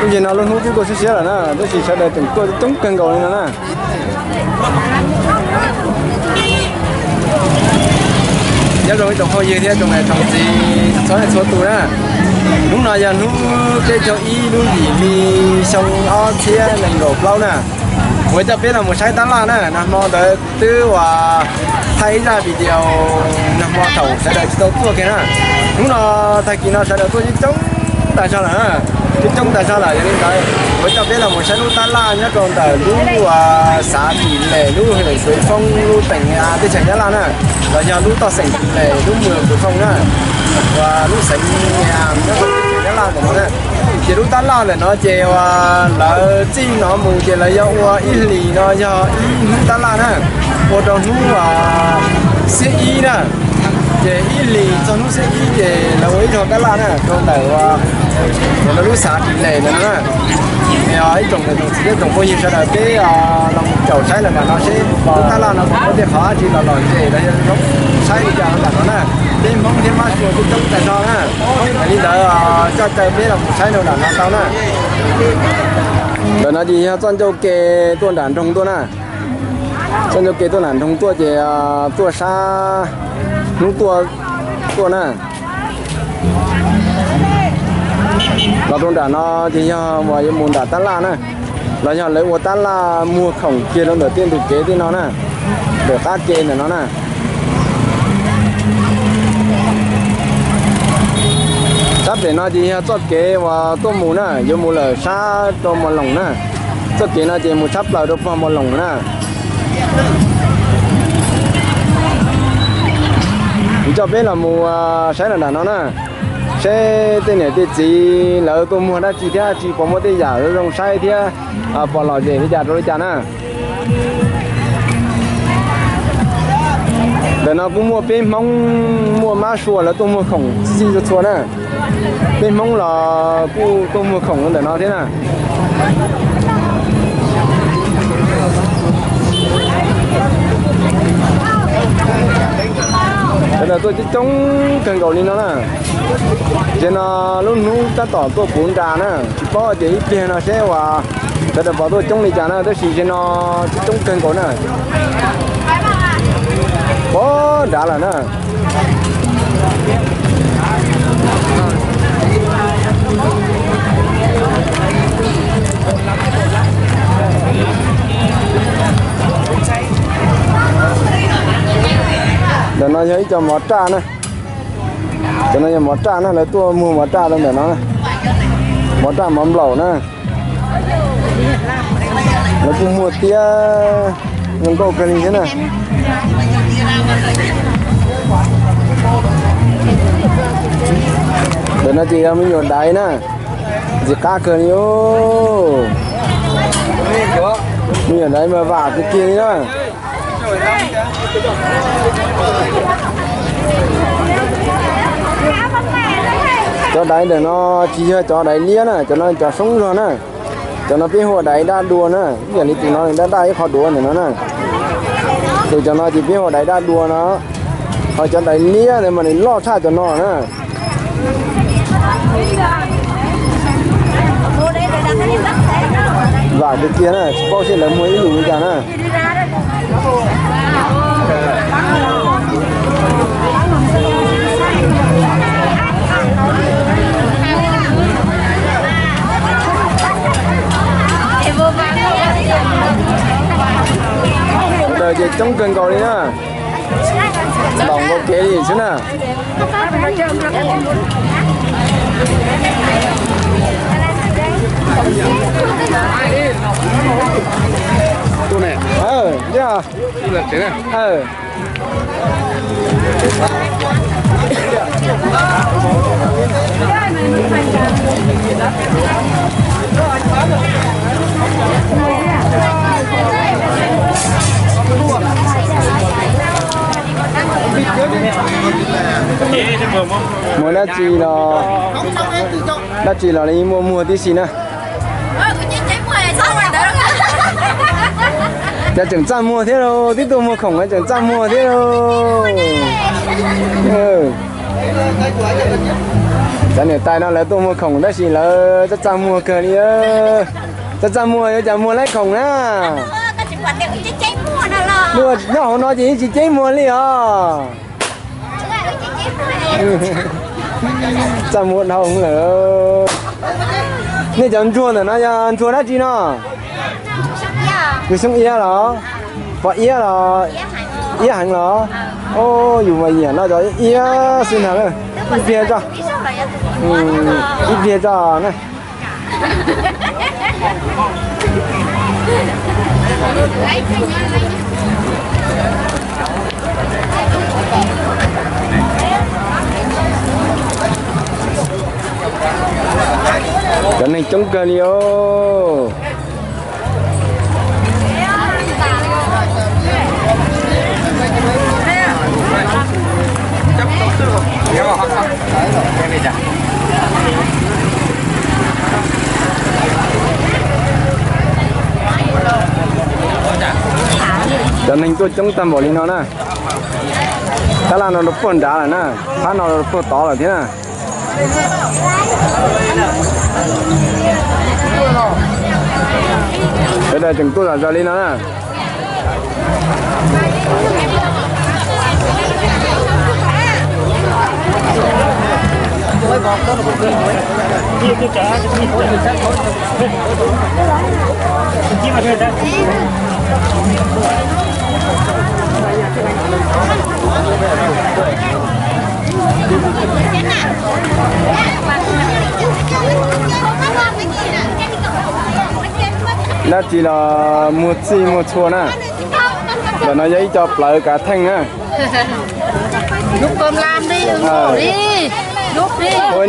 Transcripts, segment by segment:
Lub caij no lub hnub twb tuaj siab siab lawm na, tab sis sawv daws tseem tuaj coob kawg nkaus li no na. Nyob zoo ib tsoom phooj ywg thiab tsoom niam tsoom txiv txhua leej txhua tus na. Hnub no yog hnub peb caug ib lub yim hli xyoo ob txhiab nees nkaum plaub na. Kuv coj peb los mus saib tab laj na, nag hmo ntawd twb uas thaij ib zaj video nag hmo thaum sawv daws tsis tau tuaj kiag na. Hnub no tag kis no sawv daws tuaj coob coob tas zog lawm na, coob coob tas zog lawm. Yog li ntawd kuv coj peb los mus saib lub tab laj nyob rau ntawm lub uas xav Tis Les lub hwm Tuv Foob lub teem teb chaws Nyab Laj na, los yog lub toj xeem Tis Les lub mwm Tuv Foob na, uas lub xeev Nyab Laj ntawm no na. Ces lub tab laj ntawm no ces uas lawv txij no mus ces lawv yog ua ib hlis no yog ib hnub tab laj na, ua rau hnub uas xiab ib na. Ces ib hlis txog hnub xiab ib ces lawv ua ib zaug tab laj na rau ntawm uas lawv lub xav Tis Les ntawm no na. Ib tsoom niam tsoom txiv thiab tsoom phooj ywg sawv daws peb los mus caum saib lawm nram no seb lub tab laj no puas muaj tej qhov dab tsi los lom zem los yog zoo saib li cas nram no na. Peb Hmoob thiab Mab Suav coob coob tas zog na. Yog li ntawd coj caw peb los mus saib rau nram no tau na. Ntawm no ces yog txoj ncauj ke tuaj nram nroog tuaj na. Txoj ncauj ke tuaj nram nroog tuaj ces tuaj sab hnub tuaj tuaj na. Los rau nram no ces yog uas yuav mus nram tab laj na, los yog lawv ua tab laj muag khoom kiag rau ntawm tej ntug kev tej no na, ntawm qab ke ntawm no na. Sab pem no ces yog txoj kev uas tuaj mus na, yuav mus lawm sab rau Mos Loos na. Txoj kev no ces mus tshab plaws rau pog Mos Loos na. Kuv coj peb los mus saib los nram no na, seb tej niam tej txiv lawv tuaj muag dab tsi thiab dab tsi, puas muaj tej yam zoo zoo saib thiab puas lom zem li cas rau li cas na. Ntawm no kuj muaj peb Hmoob muaj Mab Suav lawv tuaj muag khoom txhij txhua txhua na. Peb Hmoob los kuj tuaj muag khoom ntawm no thiab na. Sawv daws tuaj coob coob kawg nkaus li no na. Ces no lub hnub tab tom tuaj puv nra na, tsis paub tias ib pliag no seb uas sawv daws puas tuaj coob li cas na, tab sis ces no coob coob kawg nkaus na. Puv nra lawm na. Ntawm no yog ib co mov raj na. Cov no yog mov raj na, lawv tuaj muag mov raj rau ntawm no. Mov raj mov nplaum na. Lawv kuj muag tiab zoo nkauj kawg li thiab na. Ntawm no ces yog me nyuam daiv na, ntxim qab kawg li os. Me nyuam daiv mas vam tiag tiag li na. Cov daiv ntawm no tsis yog cov daiv liab na, cov no cov soob zog na. Cov no peb hu ua daiv daj dua na, ib yam li tus no daj daj ib qho duav ntawm no na. Tus cov no ces peb hu ua daiv daj dua no. Ho cov daiv liab ntawd mas nws loj tshaj cov no na. Vam tiag tiag na, tsis paub seb lawv muag ib lus li cas na. Sawv daws ces coob kawg nkaus li na. Ntaus nkaus kev li xwb na. Muaj dab tsi los, dab tsi los li muaj muag tib si na. Cov tseem txaj muag thiab lauj, twb tuaj muag khoom tseem txaj muag thiab lauj. Cov niam tais no lawv tuaj muag khoom tab sis lawv txaj txaj muag kawg li. Txaj txaj muag yuav cas muag laib khoom na. Nyob hauv no ces yeej tsis ceeb muag li os. Txaj muag dhau lawm. Nej cov ntsuag ntawm no yog ntsuag dab tsi no? Ntsuag xyoob iab los? Pom iab los? Iab heev los? Yus mas nyiam no cov iab xwb ntag na. Ib pliag tso. Ib pliag tso na. Cov neeg coob kawg li os. Cov neeg tuaj coob tag npaum li no na. Tab laj no rau puag nrad lawm na, phab no rau puag tod lawm thiab na. Sawv daws tseem tuaj zom zaws li no na. Dab tsi los muag txij muag txhua na. Ntawm no yog ib co plawv kav theej na. Cov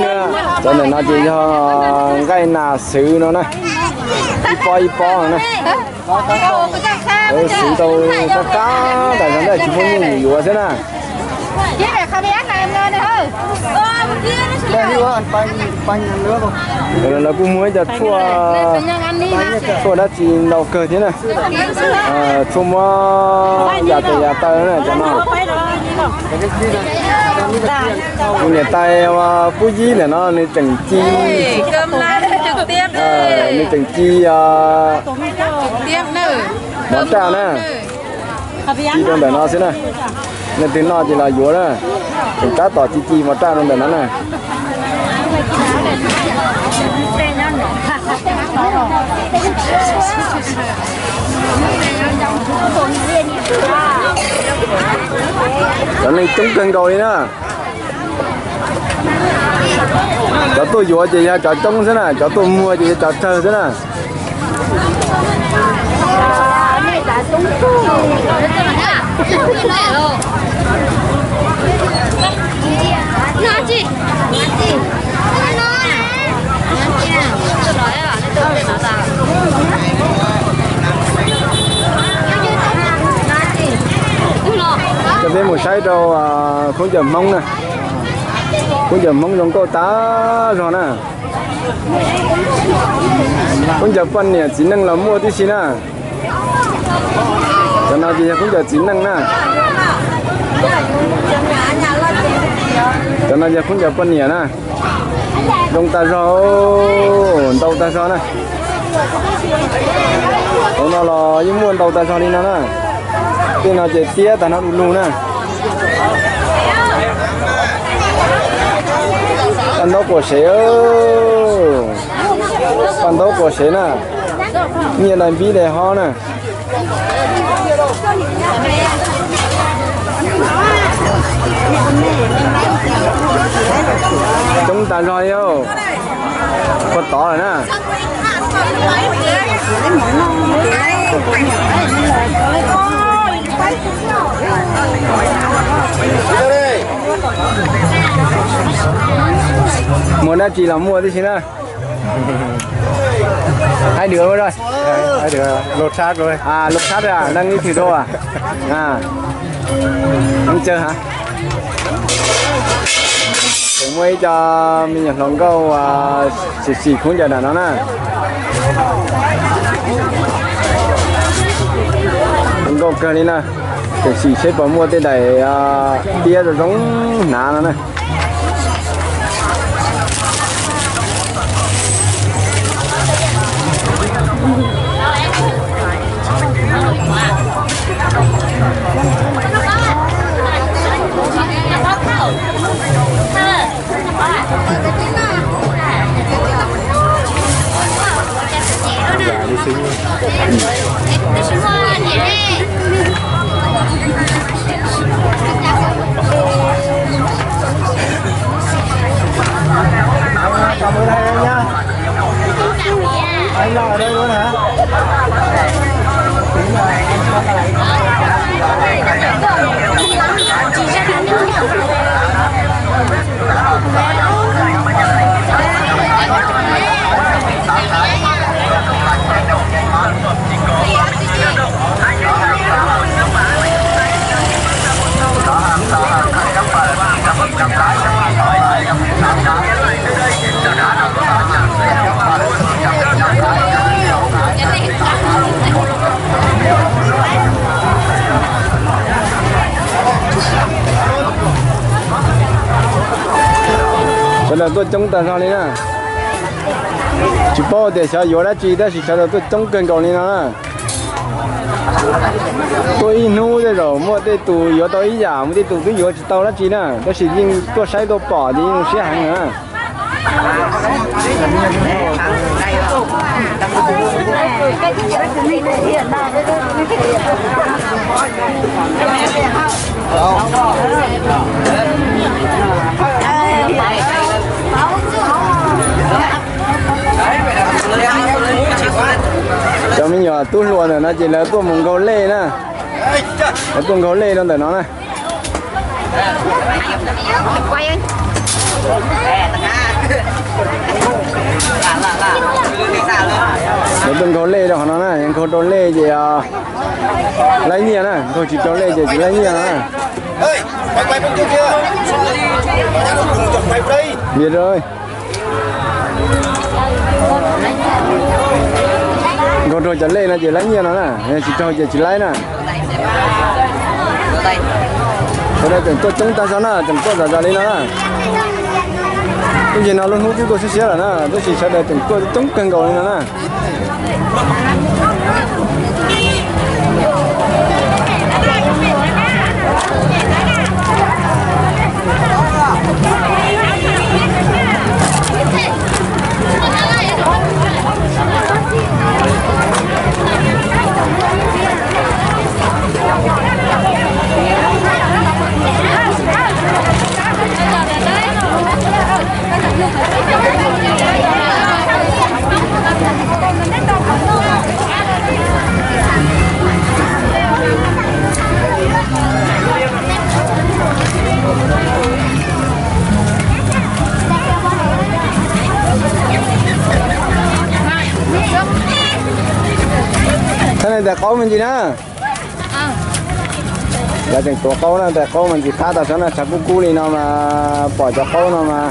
ntawm no ces yog nqaij nas xwb no na. Ib pob ib pob no na. Xwv tau qab qab tas zog ntawd tsis muaj nyuj yuav xwb na. Lawv kuj muag ib co tshuaj, tshuaj dab tsi ntau kawg thiab na. Tshuaj muab yam tes yam taw na cov no. Kuv niam tais Pub Yib ntawm no nws tseem ci, nws tseem ci mov raj na. Ci rau ntawm no xwb na. Leej twg noj ces los yuav na. Tseem tab tom ci ci mov raj rau ntawm no na. Cov neeg coob kawg nkaus li na. Cov tuaj yuav ces yog cov coob xwb na, cov tuaj muag ces yog cov tsawg xwb na. Coj peb mus saib rau khaub ncaws Hmoob na. Khaub ncaws Hmoob zoo nkauj tag zog na. Khaub ncaws poj niam txiv neej los muaj tib si na. Cov no ces yog khaub ncaws txiv neej na. Cov no yog khaub ncaws poj niam na. Zoo tag zog, ntau tag zog na. Hauv no los yeej muaj ntau tag zog li no na. Tej no ces tiab tag no du lug na. Paj ntaub quas sev, paj ntaub quas sev na. Nyiaj dai npib dai hob na. Coob tas zog li, puag tod lawm na. Muaj dab tsi los muaj tib si na. Hai đứa rồi. Hai đứa lột xác rồi. À, lột xác rồi à? Đang đi thử đồ à? À. Đang chờ hả? Tseem muaj ib co me nyuam hluas nkauj sim sim khaub ncaws nram no na. Hluas nkauj kawg li na. Tseem sim seb puas muaj tej daim tiab zoo zoo hnav no na. Sawv daws tuaj coob tag zog li na. Tsis paub tias xyov yuav dab tsi tab sis sawv daws tuaj coob kawg nkaus li no na. Tuaj ib hnub tej zaum muaj tej tus yuav tau ib yam, muaj tej tus twb yuav tsis tau dab tsi na, tab sis yeej tuaj saib tuaj pom ces yeej zoo siab heev na. Cov me nyuam tub hluas ntawm no ces lawv tuaj mus nkaug lej na. Lawv tuaj nkaug lej rau ntawm no na. Lawv tuaj nkaug lej rau qhov no na, nkaug rau lej ces laib nyiaj na, nkaug tsis rau lej ces tsis laib nyiaj no na. Nkaug raug cov lej no ces laib nyiaj no na, tsis raug ces tsis laib na. Sawv daws tseem tuaj coob tag zog na, tseem tuaj zom zaws li no na. Ib ntsis no lub hnub twb tuaj siab siab lawm na, tab sis sawv daws tseem tuaj coob kawg nkaus li no na. Thaj neej tais qaub me ntsis na. Lawv tseem tuav qaub na, tais qaub mas ntxim qab tag tsob na, tshav kub kub li no mas pom cov qaub no mas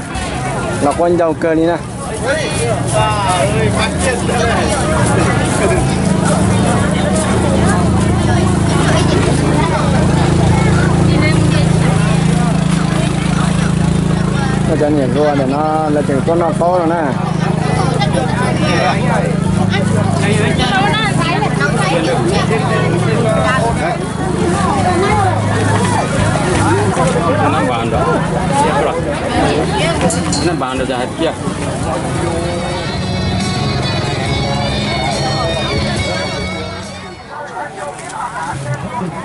los quaj ncaug kawg li na. Cov niam hluas ntawm no lawv tseem tuaj noj qaub no na.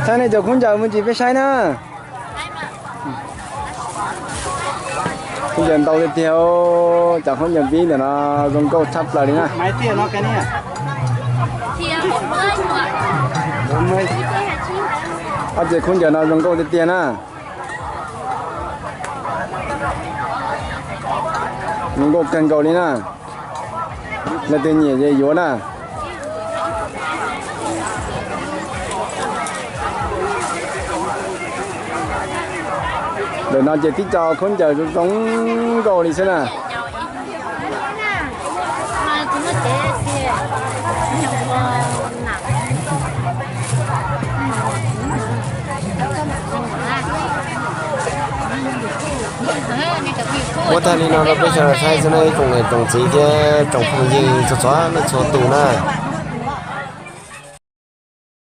Thaj neej cov khaub ncaws me ntsis peb saib na. Khaub ncaws ntau tiag tiag, cov khaub ncaws npib ntawm no zoo nkauj tshaj plaws li na. Ob ce khaub ncaws no zoo nkauj tiag tiag na. Zoo nkauj kawg nkaus li na. Leej twg nyiam ces yuav na. Ntawm no ces tib co khaub ncaws zoo zoo nkauj li xwb na. Muab tag li no rau peb sawv daws saib xwb na, ib tsoom niam tsoom txiv thiab tsoom phooj ywg txhua txhua leej txhua tus na.